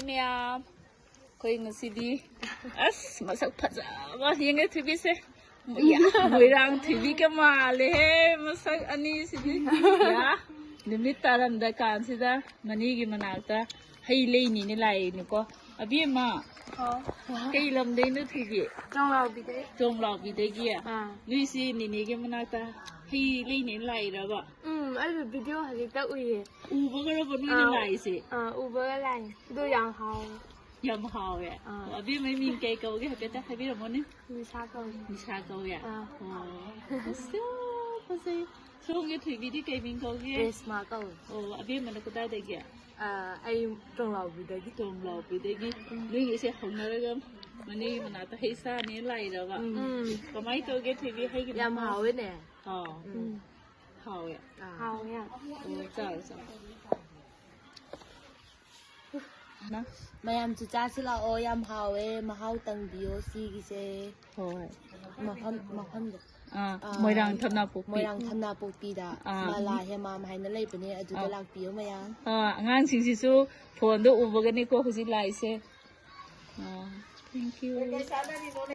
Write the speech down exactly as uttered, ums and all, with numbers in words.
ꯃꯌꯥꯝ, ꯑꯩꯈꯣꯏ ꯉꯁꯤꯗꯤ ꯑꯁ ꯃꯁꯛ ꯐꯖꯕ ꯌꯦꯡꯉꯦ ꯊꯣꯏꯕꯤꯁꯦ꯫ ꯃꯣꯏꯔꯥꯡ ꯊꯣꯏꯕꯤꯒ ꯃꯥꯜꯂꯦꯍꯦ ꯃꯁꯛ ꯑꯅꯤꯁꯤꯗꯤ꯫ ꯌꯥ, ꯅꯨꯃꯤꯠ ꯇꯥꯔꯝꯗ ꯀꯥꯟꯁꯤꯗ ꯃꯅꯤꯒꯤ ꯃꯅꯥꯛꯇ ꯍꯩ ꯂꯩꯅꯤꯅ ꯂꯥꯛꯏꯅꯤꯀꯣ꯫ ꯑꯕꯦꯝꯃ, ꯀꯩ ꯂꯝꯗꯩꯅꯣ ꯊꯣꯏꯕꯤ? ꯆꯣꯡꯂꯥꯎꯕꯤꯗꯩ꯫ ꯆꯣꯡꯂꯥꯎꯕꯤꯗꯒꯤ? ꯑꯥ꯫ ꯅꯣꯏꯁꯤ ꯅꯦꯅꯦꯒꯤ ꯃꯅꯥꯛꯇ ꯍꯩ ꯂꯩꯅꯦꯅ ꯂꯥꯛꯏꯔꯕ? ꯎꯝ, ꯑꯩꯁꯨ ꯚꯤꯗꯤꯑꯣ ꯍꯧꯖꯤꯛꯇ ꯎꯏꯌꯦ꯫ ꯎꯕꯒꯔꯕ ꯅꯣꯏꯅ ꯑꯥ꯫ ꯂꯥꯛꯏꯁꯦ? ꯑꯥ, ꯎꯕꯒ ꯂꯥꯛꯏ꯫ ꯑꯗꯨ ꯌꯥꯝ ꯍꯥꯎꯋꯦ꯫ ꯌꯥꯝ ꯍꯥꯎꯋꯦ꯫ ꯑꯥ꯫ ꯑꯣ, ꯑꯕꯦꯝꯃꯩ ꯃꯤꯡ ꯀꯩ ꯀꯧꯒꯦ ꯍꯥꯏꯐꯦꯠꯇ ꯍꯥꯏꯕꯤꯔꯝꯃꯣꯅꯦ꯫ ꯅꯤꯁꯥ ꯀꯧꯏ꯫ ꯅꯤꯁꯥ ꯀꯧꯋꯦ? ꯑꯥ꯫ ꯑꯣ, ꯑꯁ, ꯌꯥꯝ ꯐꯖꯩ꯫ ꯁꯣꯝꯒꯤ ꯊꯣꯏꯕꯤꯗꯤ ꯀꯩ ꯃꯤꯡ ꯀꯧꯒꯦ? ꯔꯦꯁꯃꯥ ꯀꯧꯏ꯫ ꯑꯣ, ꯑꯕꯦꯝꯃꯅ ꯀꯗꯥꯏꯗꯒꯤ? ꯑꯥ, ꯑꯩ ꯇꯣꯡꯂꯥꯎꯕꯤꯗꯒꯤ꯫ ꯇꯣꯡꯂꯥꯎꯕꯤꯗꯒꯤ꯫ ꯎꯝ꯫ ꯅꯣꯏꯒꯤꯁꯦ ꯍꯧꯅꯔꯒ ꯃꯅꯦꯒꯤ ꯃꯅꯥꯛꯇ ꯍꯩ ꯆꯥꯅꯦꯅ ꯂꯥꯛꯏꯔꯕ? ꯎꯝ꯫ ꯀꯃꯥꯏꯅ ꯇꯧꯒꯦ ꯊꯣꯏꯕꯤ ꯍꯩꯒꯤ ꯌꯥꯝ ꯃꯍꯥꯎ? ꯍꯥꯎꯋꯦꯅꯦ꯫ ꯑꯥ꯫ ꯎꯝ꯫ ꯍꯥꯎꯋꯦ? ꯑꯥ꯫ ꯍꯥꯎꯋꯦ ꯌꯥꯝ꯫ ꯑꯣ, ꯆꯥꯔꯣ, ꯆꯥꯔꯣ꯫ ꯅ? ꯃꯌꯥꯝꯁꯨ ꯆꯥꯁꯤ ꯂꯥꯛꯑꯣ, ꯌꯥꯝ ꯍꯥꯎꯋꯦ, ꯃꯍꯥꯎ ꯇꯪꯕꯤꯌꯣ ꯁꯤꯒꯤꯁꯦ꯫ ꯍꯣꯏ꯫ ꯃꯐꯝ, ꯃꯐꯝꯗꯣ꯫ ꯑꯥ, ꯑꯥ, ꯃꯣꯏꯔꯥꯡ ꯊꯝꯅꯥꯄꯣꯛꯄꯤ꯫ ꯃꯣꯏꯔꯥꯡ ꯊꯝꯅꯥꯄꯣꯛꯄꯤꯗ ꯑꯥ꯫ ꯃꯂꯥ ꯍꯦꯃꯥꯝ ꯍꯥꯏꯅ ꯂꯩꯕꯅꯦ, ꯑꯗꯨꯗ ꯑꯥ꯫ ꯂꯥꯛꯄꯤꯌꯣ ꯃꯌꯥꯝ꯫ ꯑꯥ, ꯑꯉꯥꯡꯁꯤꯡꯁꯤꯁꯨ ꯐꯣꯟꯗ ꯎꯕꯒꯅꯤꯀꯣ ꯍꯧꯖꯤꯛ ꯂꯥꯛꯏꯁꯦ꯫ ꯑꯥ, thank you꯫